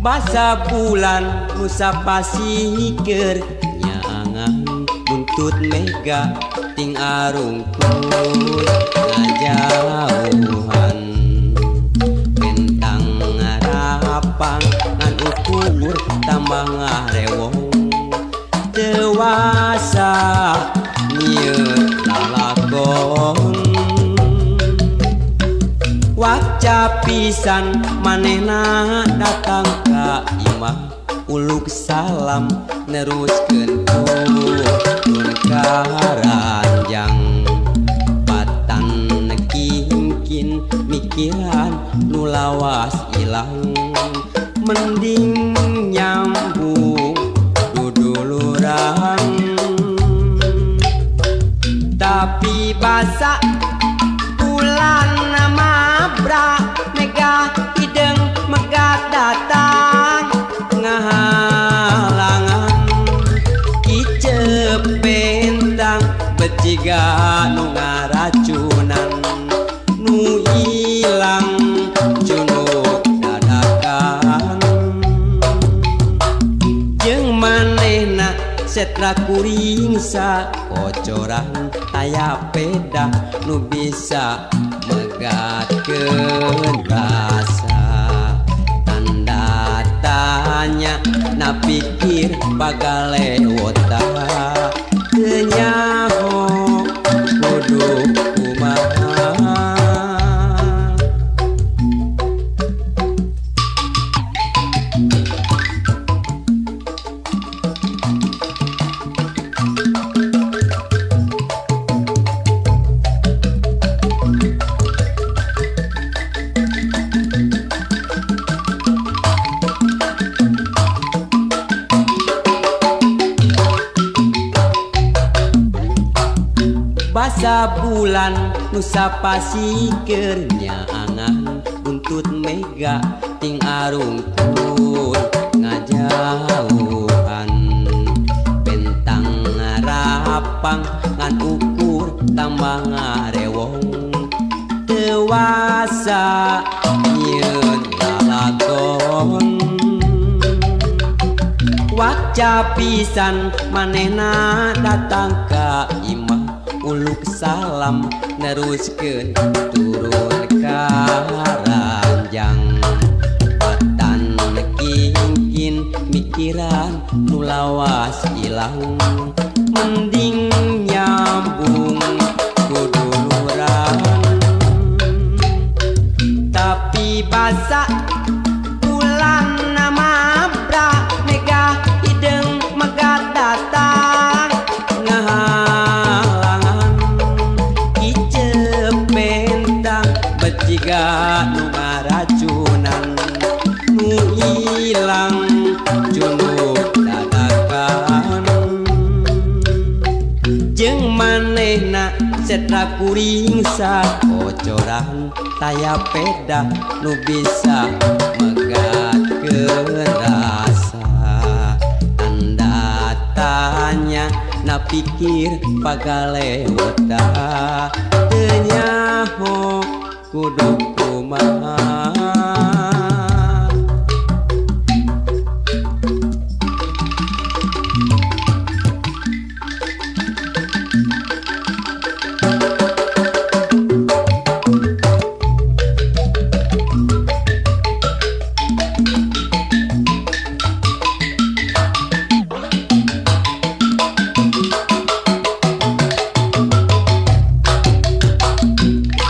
Basa bulan nusa pasikeur nyaangan buntut mega ting arungkul ngajauhan bentang ngarapang ngan ukur tambah ngarewong dewasa nyieun lalakon waca pisan manehna datang ka imah uluk salam neruskeun turun ka ranjang patan kingkin mikiran nu lawas ilang mending nyambung duduluran tapi basa bulan mabra mega hideng megat datang ngahalangan kicep bentang beciga nu ngaracunan nu ilang cunuk dadakan jeung manehna setra kuring sakocoran aya pedah nu bisa megatkeun rasa tanda tanya na pikir pagalewota teu nyaho kudu kumaha. Basa bulan nusa pasikeur nyaangan buntut mega ting arungkul ngajauhan bentang ngarapang ngan ukur tambah ngarewong dewasa nyieun lalakon waca pisan manehna datang ka imah uluk salam neruskeun turun ka ranjang patan kingkin mikiran nu lawas ilang mending nyambung kuduluran tapi basa bulan mabra mega hideng megat datang ngahalangan kicep bentang beciga nu ngaracunan nu ilang cunuk dadakan jeung manehna setra kuring sakocoran taya pedah nu bisa megatkeun rasa tanda tanya na pikir pagalewota teu nyaho kudu kumaha.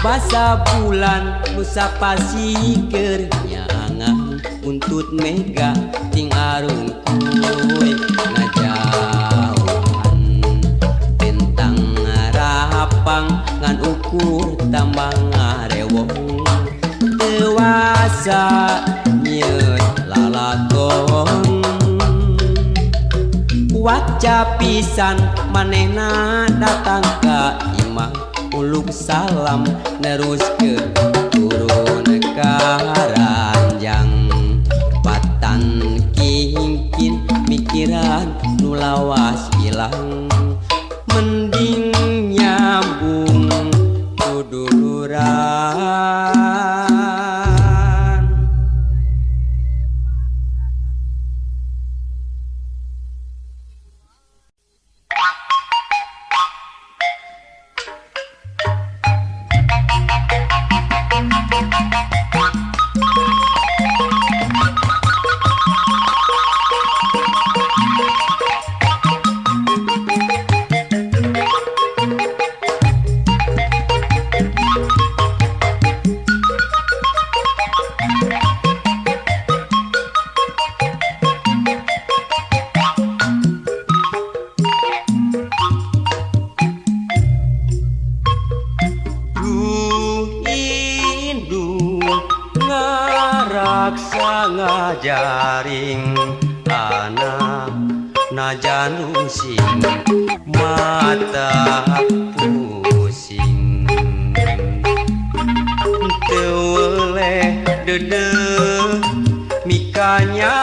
Basa bulan nusa pasikeur nyaangan buntut mega ting arungkuy ngajauhan bentang ngarapang ngan ukur tambah ngarewong dewasa nyieun lalakon waca pisan manehna datang ka imah uluk salam neruskeun turun ka ranjang patan kingkin mikiran nu lawas ilang mending nyambung kuduluran. Ngajaring anak najan rungsing mata pusing teu weleh deudeuh mikanya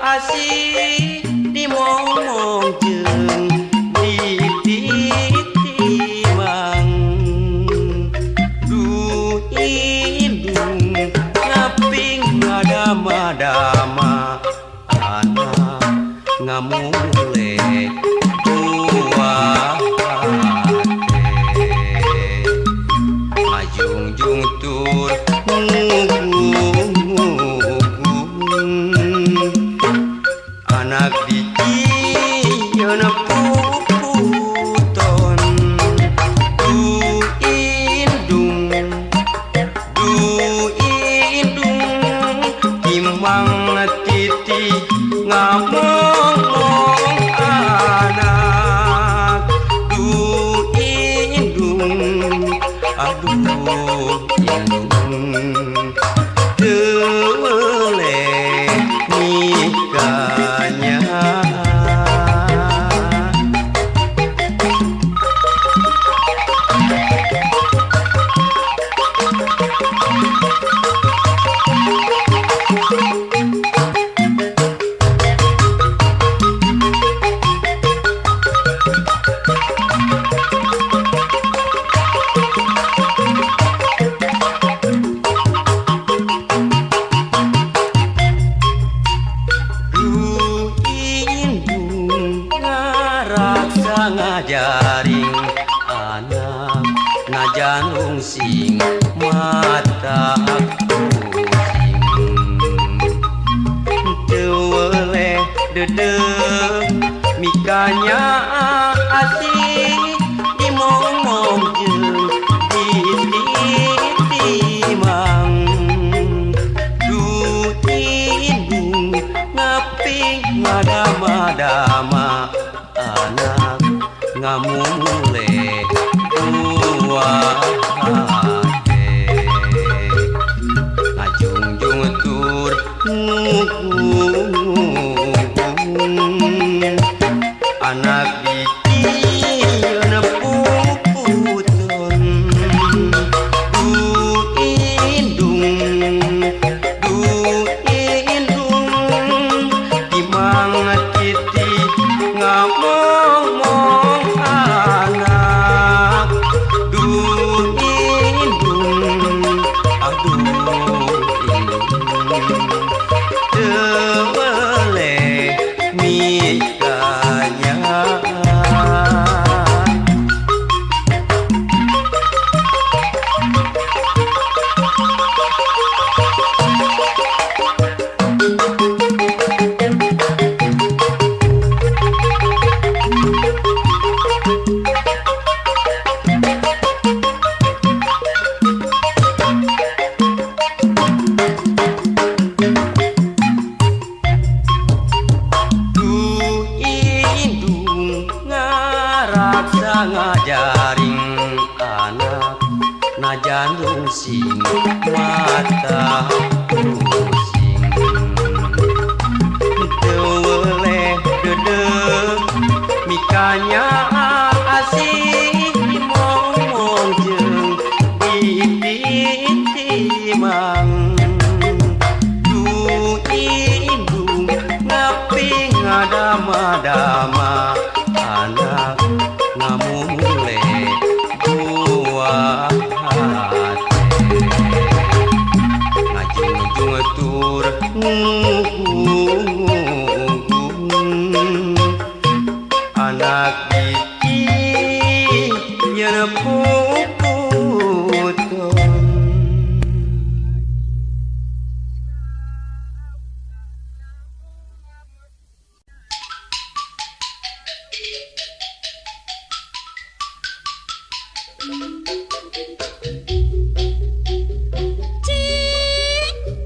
asih dimomong jeung dititimang duh indung ngaping ngadama-dama anak ngamule buah hate ngajungjung tur ngugung anak dijieun puputon duh indung duh indung timang titi ngamong anak duh indung aduh indung teu weleh nikahnya. Ngajaring anak najan rungsing mata pusing teu weleh deudeuh mikanya asih dimomong jeung dititimang duh indung ngaping ngadama-dama anak ngamule buah hate ngajungjung tur ngugung anak dijieun puputon duh indung timang titi ngamong anak duh indung aduh indung teu weleh mikanya. Ngajaring anak najan rungsing mata pusing teu weleh deudeuh mikanya asih dimomong jeung dititimang duh indung ngaping ngadama-dama anak ngamule buah hate ngajungjung tur ngugung anak dijieun puputon. Cik.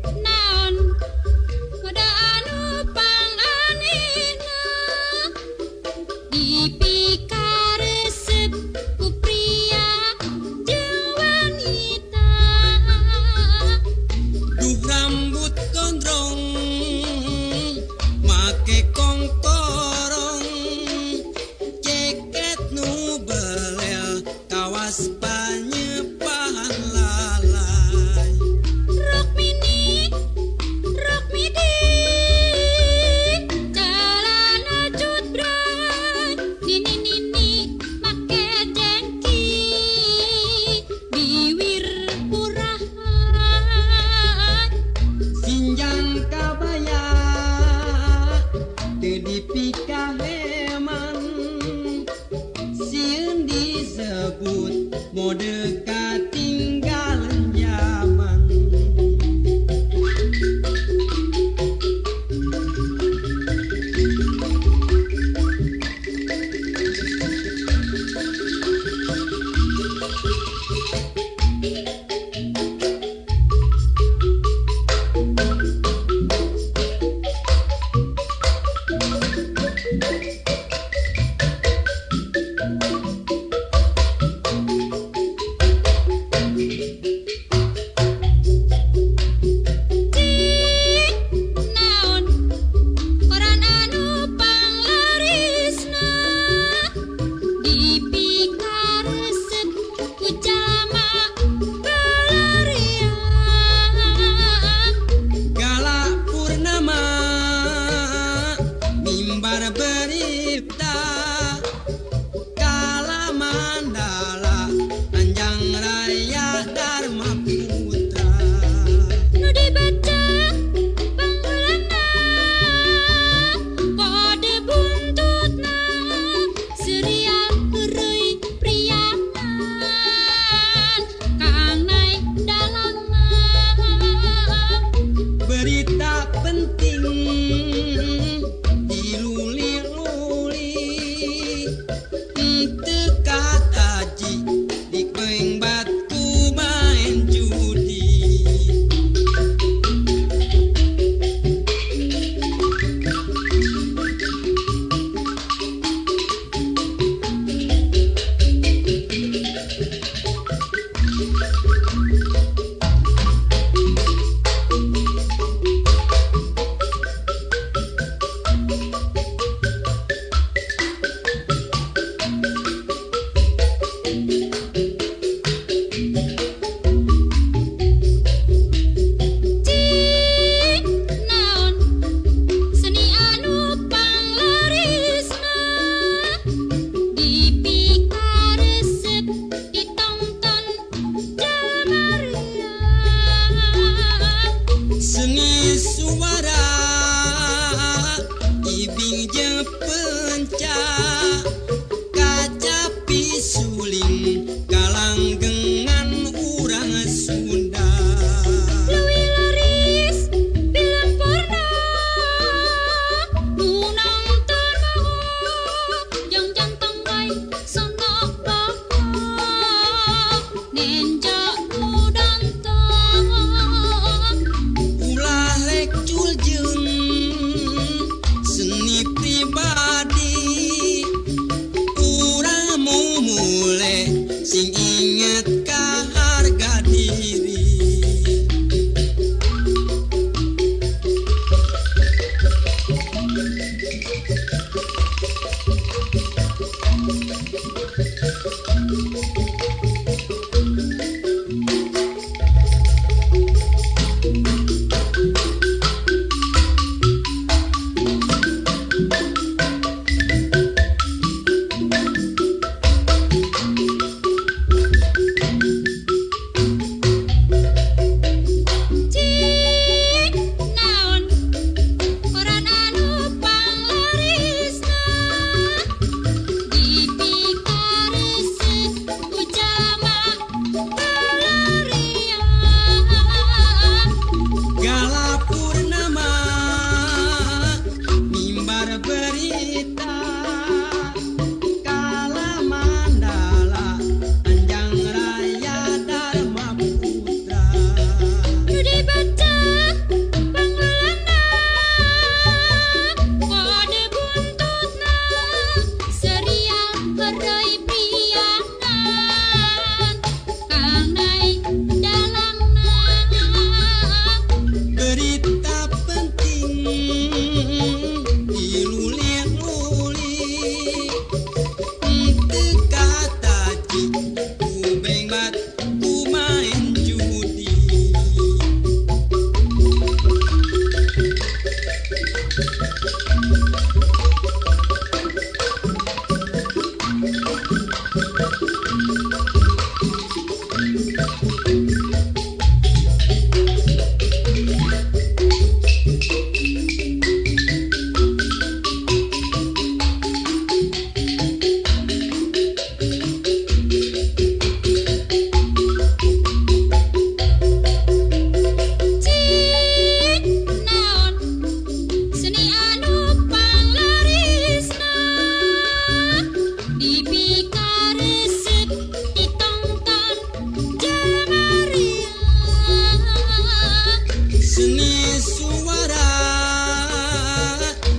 Seni suara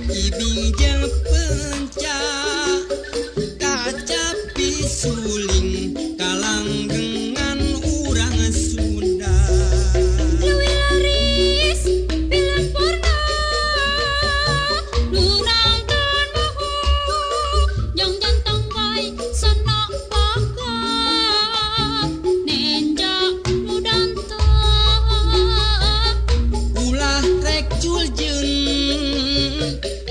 ibing jeung pencak kacapi suling kalanggengan urang Sunda. Leuwih laris film porno nu nangton moho jang jantang bae sana bakat nenja nu danta. Ulah rek culjeun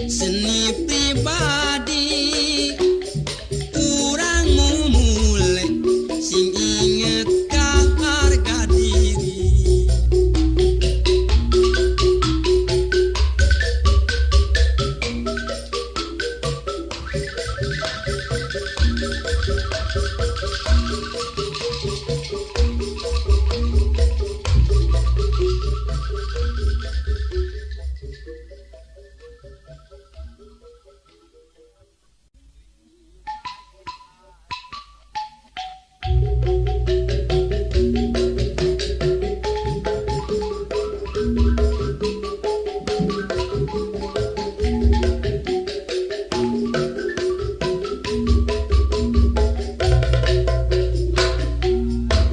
seni pribadi urang mumule sing inget ka harga diri.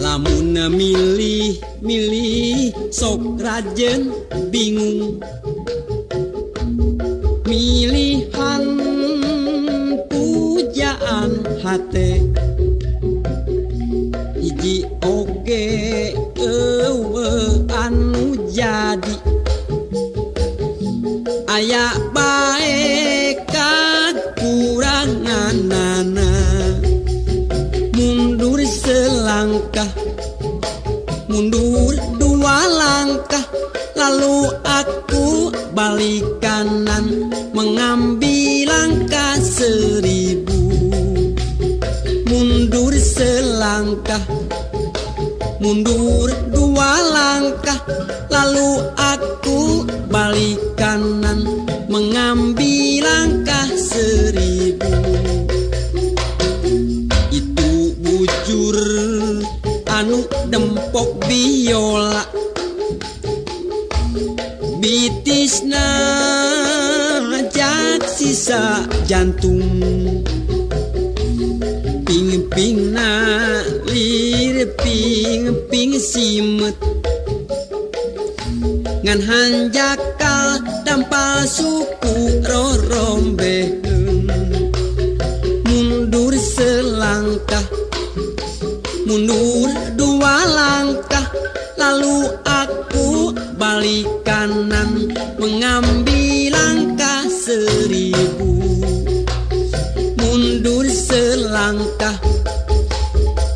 Lamun milih-milih sok rajen bingung milihan pujaan hate hiji oge eueuh anu jadi aya bae kakuranganana. Mundur selangkah, mundur dua langkah, lalu aku balik kanan mengambil langkah 1000. Mundur selangkah, mundur dua langkah, lalu aku balik kanan mengambil langkah 1000. Itu bujur anu dempok biola bitisna jak sisa jantung ping-pingna lir ping-ping simet ngan hanjakal dampal suku rorombeheun. Mundur selangkah, mundur dua langkah, lalu aku balik kanan mengambil langkah 1000. Mundur selangkah,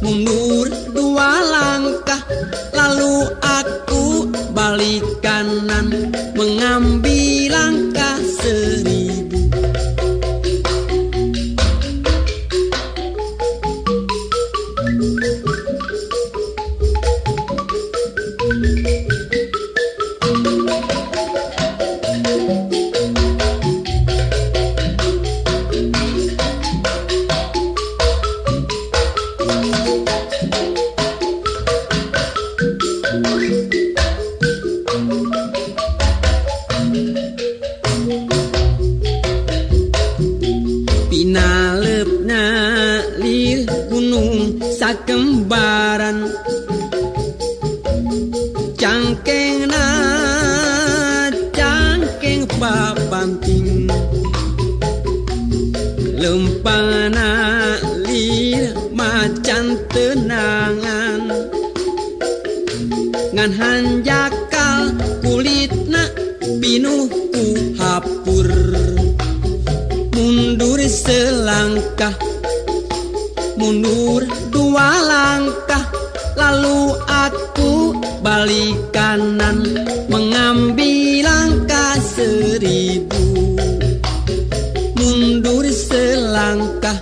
mundur dua langkah, lalu aku balik kanan mengambil langkah 1000. Pinaleupna lir gunung sakembaran cangkengna cangkeng papanting lempangna lir macan tenangan ngan hanjakal kulitna pinuh ku hapur. Mundur selangkah, mundur dua langkah, lalu aku balik kanan mengambil langkah 1000. Mundur selangkah,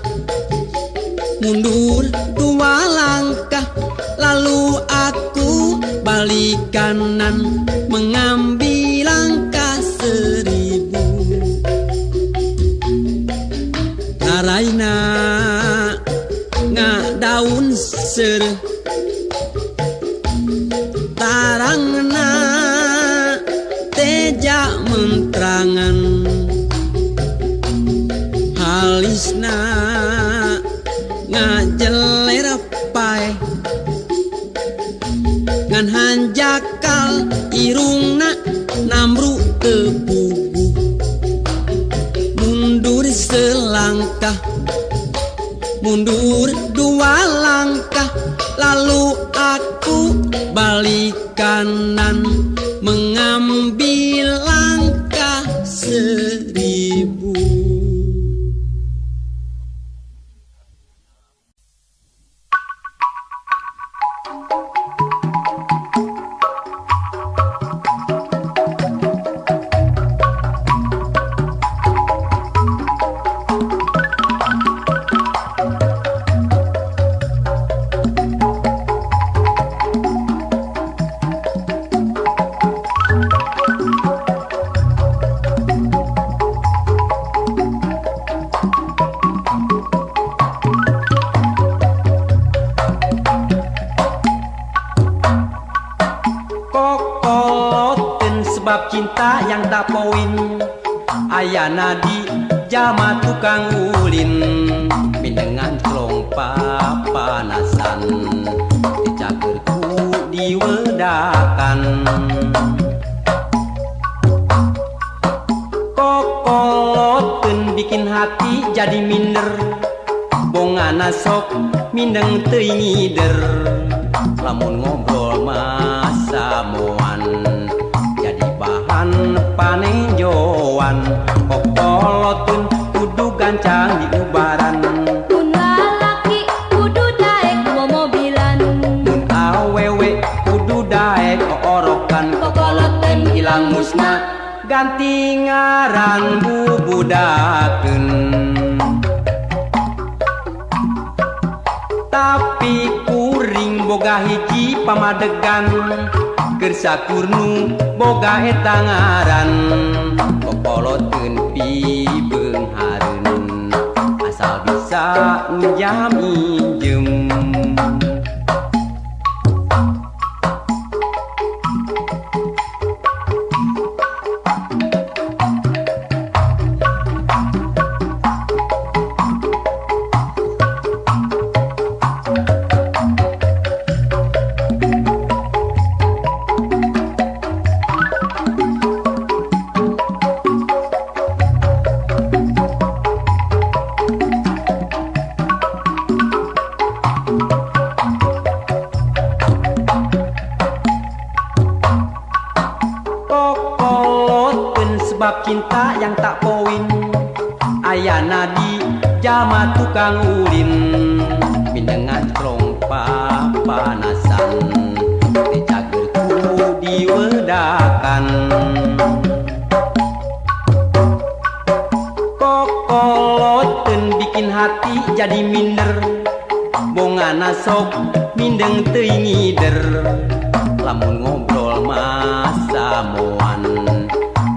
mundur dua langkah, lalu aku balik kanan mengambil langkah 1000. Taraina ngadaun seureuh tarang mentrangan halisna ngajeler pae ngan hanjakal irungna namru teu puguh mundur selangkah mundur dua langkah lalu aku balik kanan mengambil langkah 1000. Sebab cinta yang tak poin ayana di jama tukang ulin mindengan clong papanasan dicagerku diwedakan kokoloten bikin hati jadi minder bongana sok mindeng teuing ngider lamun ngobrol masamoan bahan panenjoan kokolotun kudu gancang diubaran mun lalaki kudu daek momobilan mun awewe kudu daek oorokan kokolotun hilang musnah ganti ngaran bubudakeun tapi kuring boga hiji pamadegan keur sakurnu boga eta ngaran kokoloteun pibeunghareun asal bisa njam injem. Sebab cinta yang tak poin ayana di jama tukang ulin mindengan clong papanasan dicagerku diwedakan kokoloten bikin hati jadi minder bongana sok mindeng teuing ngider lamun ngobrol masamoan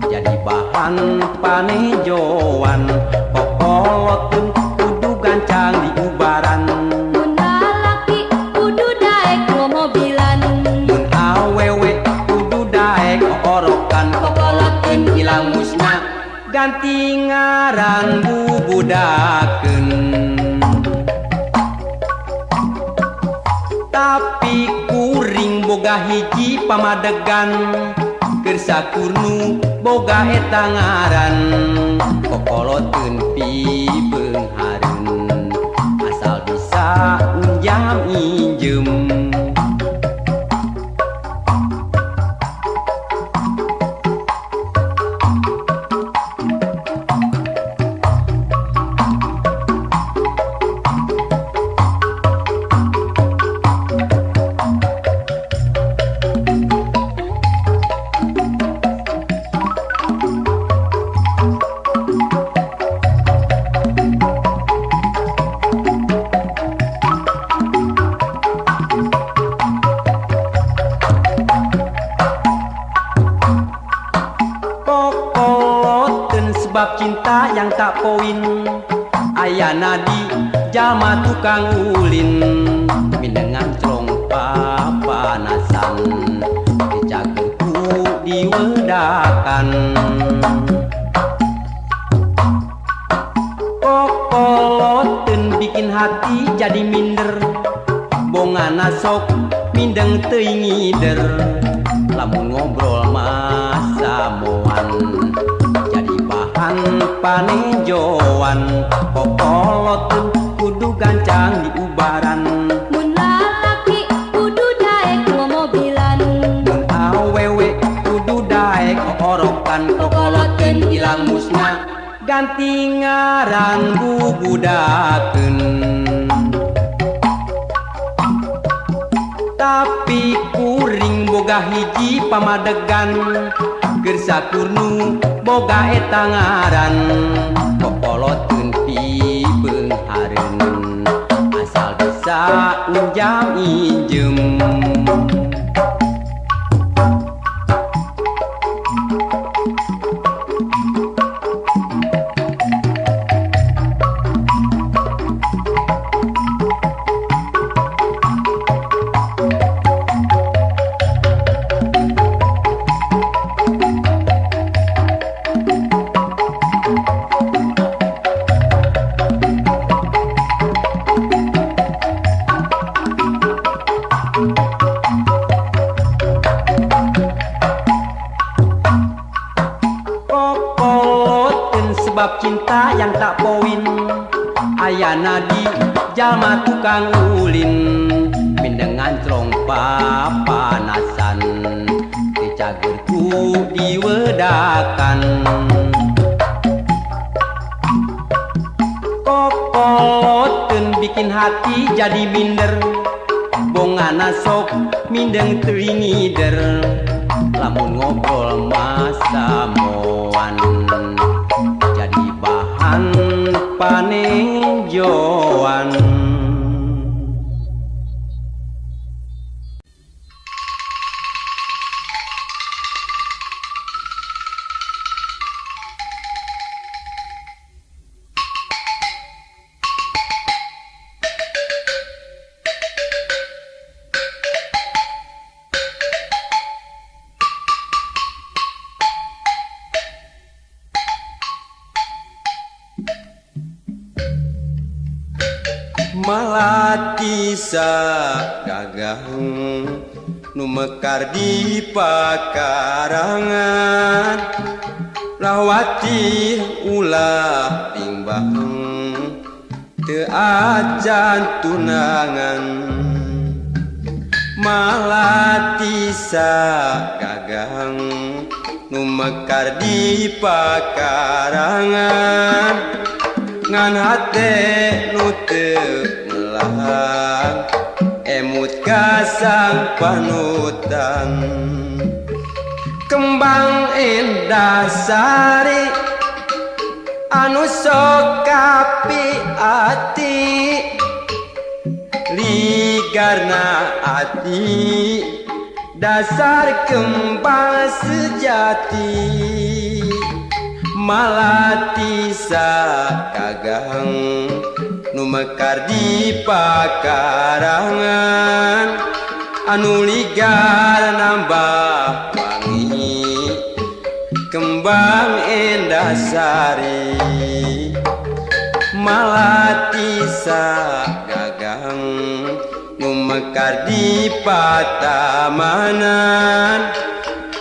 jadi bahan panejoan kokoloten kudu gancang diubaran mun lalaki kudu daek momobilan mun awewe kudu daek oorokan kokoloten hilang musnah ganti ngaran bubudakeun tapi kuring boga hiji pamadegan keur sakurnu boga eta ngaran kokoloteun pibeunghareun asal bisa njam injem. Sebab cinta yang tak poin ayana di jalma tukang ulin mindengan clong papanasan dicagerku diwedakan. Kokoloteun bikin hati jadi minder, bongana sok mindeng teuing ngider. Lamun ngobrol masamoan jadi bahan panenjoan. Kokoloteun kudu gancang diubaran. Mun lalaki kudu daek momobilan, mun awewe kudu daek oorokan. Kokoloteun ilang musna ganti ngaran bubudakeun. Tapi kuring boga hiji pamadegan, keur sakurnu boga eta ngaran. Kokoloteun pibeunghareun asal bisa unjam injem. Sebab cinta yang tak poin, ayana di jalma tukang ulin. Mindeng ngancrong papanasan, teu cager ku diwedakan. Kokoloteun bikin hati jadi minder, bongana sok mindeng teuing ngider. Lamun ngobrol masamoan jadi bahan panenjoan. Malati sagagang nu mekar di pakarangan, lawati ulah timbang teu acan tunangan. Malati sagagang nu mekar di pakarangan, ngan hate nu teu melang emut ka sang panutan. Kembang endah sari anu sok kapi ati, ligarna ati dasar kembang sejati. Malati sakagang nu mekar di pakarangan, anu ligar nambah wangi kembang endah sari. Malati sagagang nu mekar di patamanan,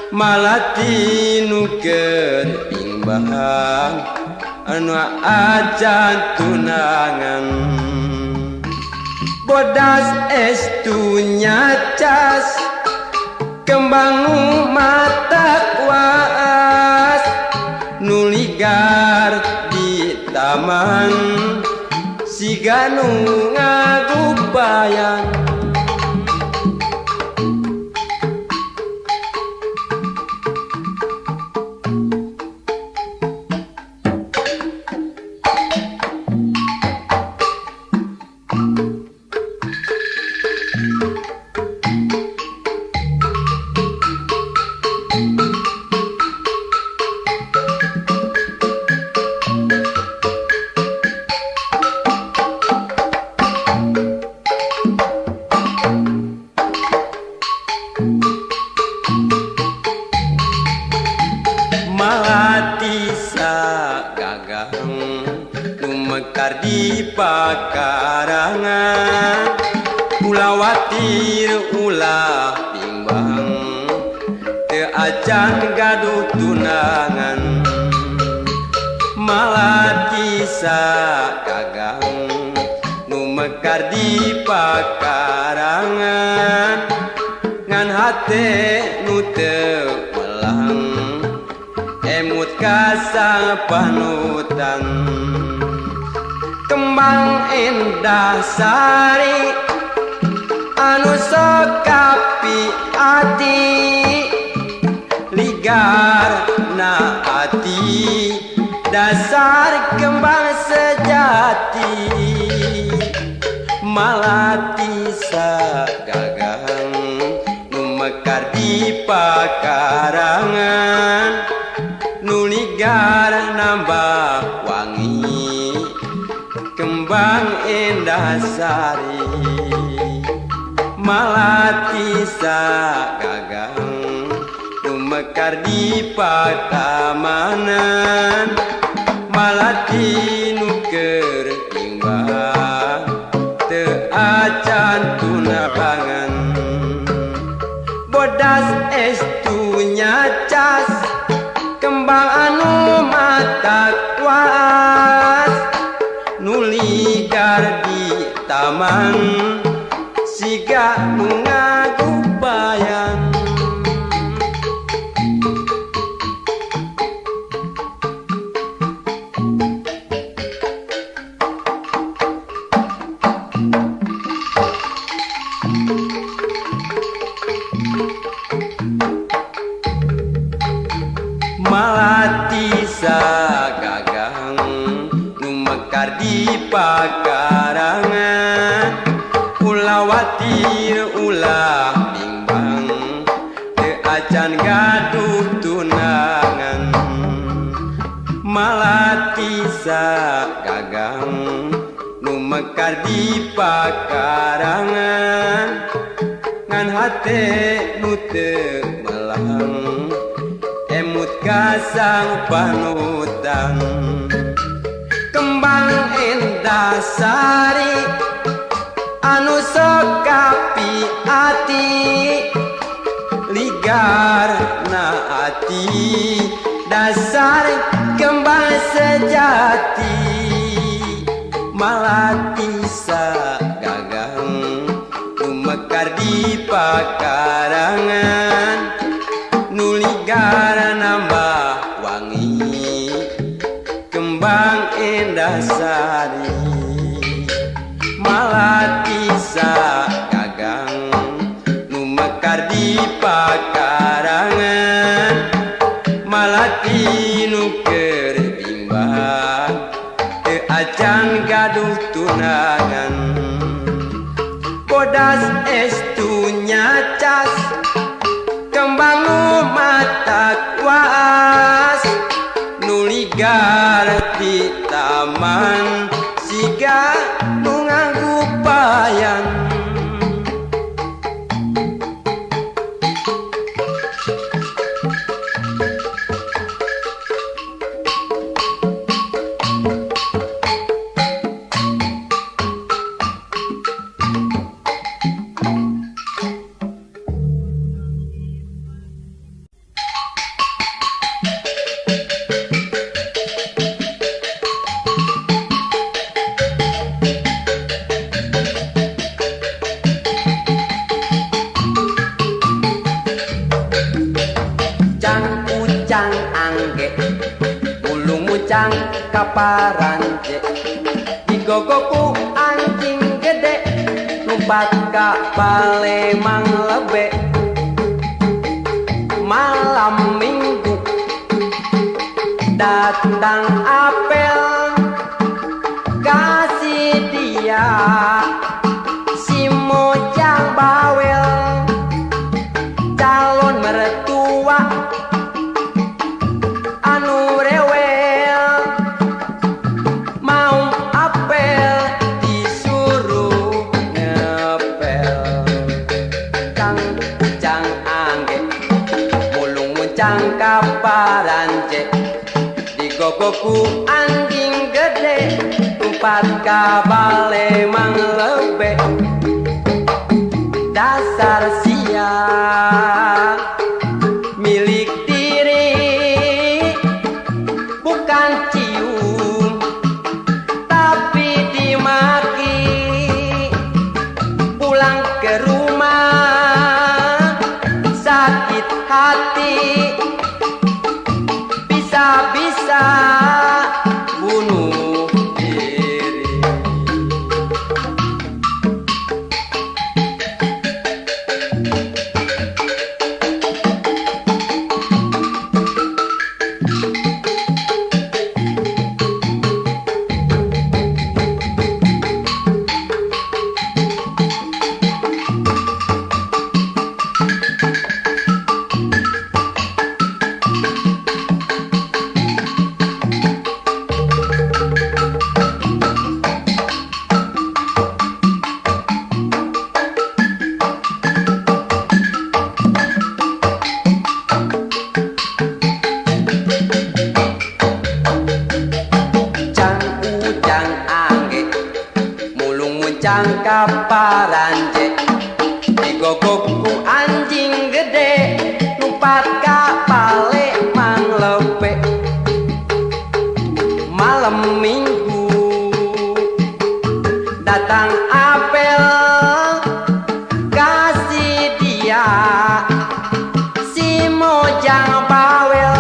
malati nu keur imbang anu acan tunangan. Bodas estu nyacas kembang nu mata waas, nu ligar di taman siga nu ngagubayan. Malati sagagang nu mekar di pakarangan. Ulah watir ulah bimbang teu acan gaduh tunangan. Malati sagagang nu mekar di pakarangan. Ngan hate nu teu melang emut ka sang panutan. Kembang endah sari anu sok kapi ati, ligar na ati dasar kembang sejati. Malati sagagang nu mekar di pakarangan. Nu ligar nambah wangi kembang endah sari. Malati sagagang nu mekar di patamanan. Malati nu keur timbang teu acan tunangan. Bodas estu nyacas kembang anu mata kuas. Nu ligar di taman siga nu ngagubayan. Malati sagagang nu mekar di pakarangan. Ulah watir ulah bimbang teu acan gaduh tunangan. Malati sagagang nu mekar di pakarangan. Ngan hate nu teu melang emut ka sang panutan. Kembang endah sari anu sok kapi ati, ligar na ati dasar kembang sejati. Malati sagagang nu mekar di pakarangan. Nu ligar nambah wangi kembang endah sari. Malati sagagang nu mekar di pakarangan. Malati nu keur bimbang teu acan gaduh tunangan. Bodas estu nyacas kembang nu mata kuas. Nu ligar di taman siga nu ngagupayan. Kaparanje digogoku anjing gede lumpat ka Palembang lebe. Malam minggu datang apel kasih dia si mojang bawel calon mertua anu rewel mau apel disuruh ngepel. Cang ucang angge mulung muncang ka Paranje, digogoku anjing gede, tumpat ka bale manglebe. Dasar sial milik diri, bukan cium tapi dimaki. Pulang ke rumah sakit hati, bisa-bisa bunuh diri. Muncang ka Paranje, digogok ku anjing gede, lumpat ka pale manglepe. Malam minggu datang apel, kasih dia si Mojang bawel,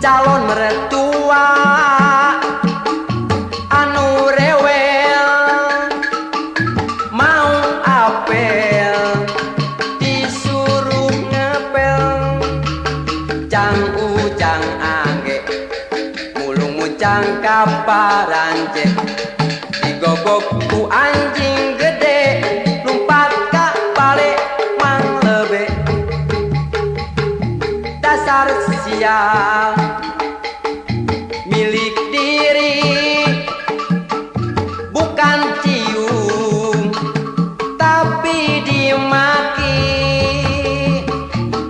calon mertua anu rewel. Mau apel disuruh ngepel, cang ujang angge mulung muncang ka Paranje, digogok ku anjing gede, lumpat ka bale manglebe. Dasar sial milik diri, bukan cium tapi dimaki.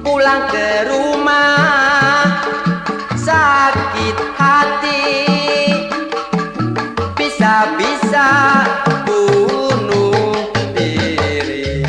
Pulang ke rumah sakit hati, bisa-bisa bunuh diri.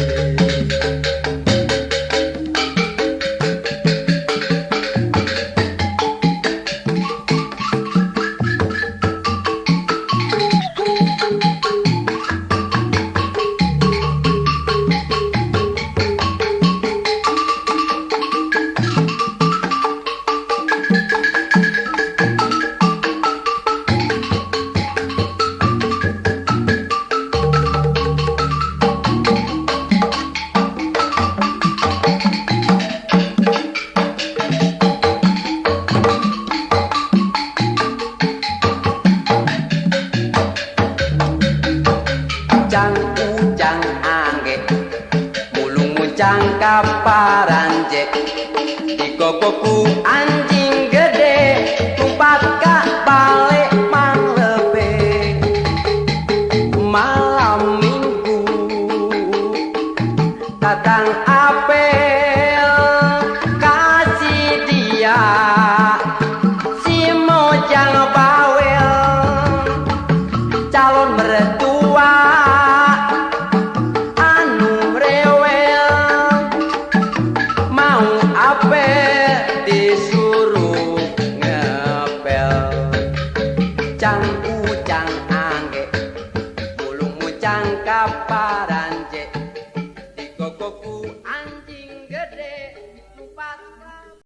Cang ujang angge mulung muncang ka Paranje, digogoku anjing gede, tumpat ka bale manglebe. Malam minggu datang apel, kasih dia si Mojang bawel, calon mertua anu rewel. Mau apel disuruh ngepel, cang ujang angge mulung muncang ka Paranje.